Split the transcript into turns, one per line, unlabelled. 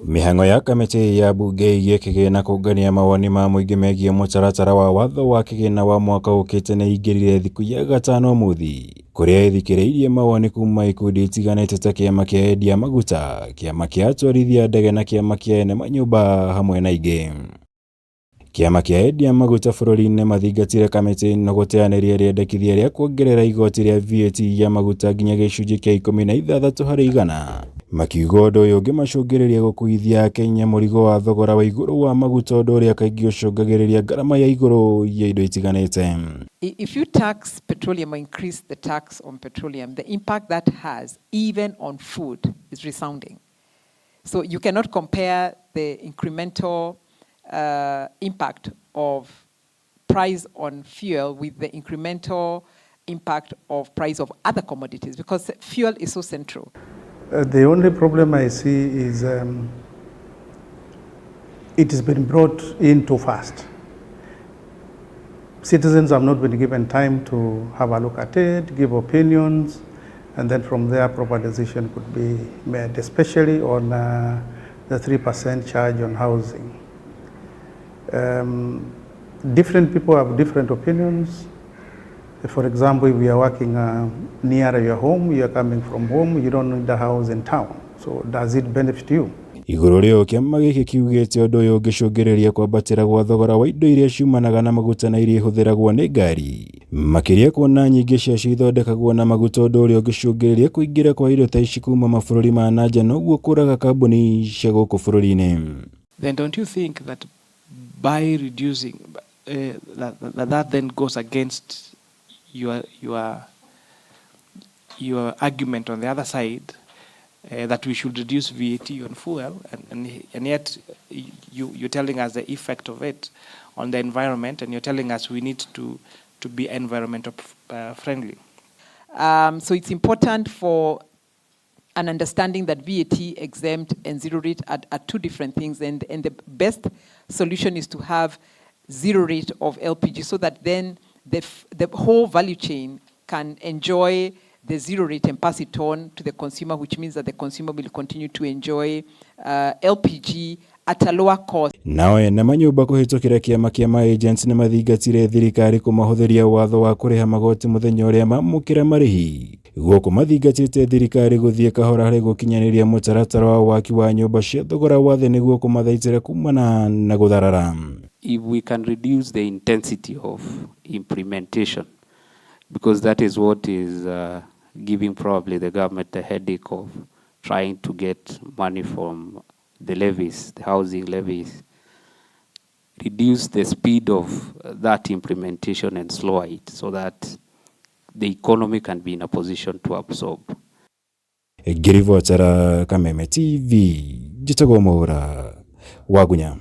Mĩhang'o ya kamĩtĩ ya mbunge ĩgiĩ kĩgĩna kũngania mawoni ma mũingĩ megiĩ mũtaratara wa watho wa kĩgĩna wa mwaka ũkĩte nĩ ĩingĩrire thikũ ya gatano ũmũthĩ, kũrĩa ĩthikĩrĩirie mawoni kuma ikundi itiganĩte ta kĩama kĩa endia maguta, kĩama kĩa atwarithia ndege na kĩama kĩa ene manyũmba hamwe na ingĩ. Kĩama kĩa endia maguta bũrũri-inĩ mathingatire kamĩtĩ ĩno gũteanĩria rĩendekithia rĩa kuongerera igoti rĩa VAT ya maguta nginya gĩcunjĩ kĩa 16%, makiuga ũndũ ũyũ ũngĩmacũngĩrĩria gũkuithia akenya mũrigo wa thogora wa igũrũ wa maguta, ũndũ ũrĩa kaingĩ ũcũngagĩrĩria ngarama ya igũrũ ya indo itiganĩte.
If you tax petroleum or increase the tax on petroleum, the impact that has even on food is resounding. So you cannot compare the incremental impact of price on fuel with the incremental impact of price of other commodities, because fuel is so central.
The only problem I see is it has been brought in too fast. Citizens have not been given time to have a look at it, give opinions, and then from there proper decision could be made, especially on the 3% charge on housing. Different people have different opinions. For example, if you are working near your home, you are coming from home, you don't need a house in town. So does it benefit you?
Igũrũ rĩo, kĩama gĩkĩ kiugĩte ũndũ ũyũ ũngĩcũngĩrĩria kwambatĩra gwa thogora wa indo iria ciumanaga na maguta na iria ihũthĩragwo nĩ ngari, makĩria kuona nyingĩ ciacio ithondekagwo na maguta, ũndũ ũrĩa ũngĩcũngĩrĩria kũingĩra kwa indo ta ici kuma mabũrũri ma na nja noguo kũraga kambuni cia gũkũ bũrũri-inĩ.
Then don't you think that by reducing that then goes against your argument on the other side that we should reduce VAT on fuel, and yet you're telling us the effect of it on the environment, and you're telling us we need to be environmental friendly?
So it's important for an understanding that VAT exempt and zero rate are two different things, and the best solution is to have zero rate of LPG so that then the whole value chain can enjoy the zero rate and pass it on to the consumer, which means that the consumer will continue to enjoy LPG at a lower cost.
Nao ene manyũmba kũhĩtũkĩra kĩama kĩa ma-agents nĩ mathingatire thirikari kũmahũthĩria watho wa kũrĩha magoti mũthenya ũrĩa mamũkĩra marĩhi, gũkũ mathingatĩte thirikari gũthiĩ kahora harĩ gũkinyanĩria mũtaratara wa waki wa nyũmba cia thogora wa thĩ nĩguo kũmathaitĩra kumana na gũtharara.
If we can reduce the intensity of implementation, because that is what is giving probably the government the headache of trying to get money from the levies, the housing levies, reduce the speed of that implementation and slow it so that the economy can be in a position to absorb.
Ngĩribotera Kameme TV, njĩtagwo Mwaura Wagunya.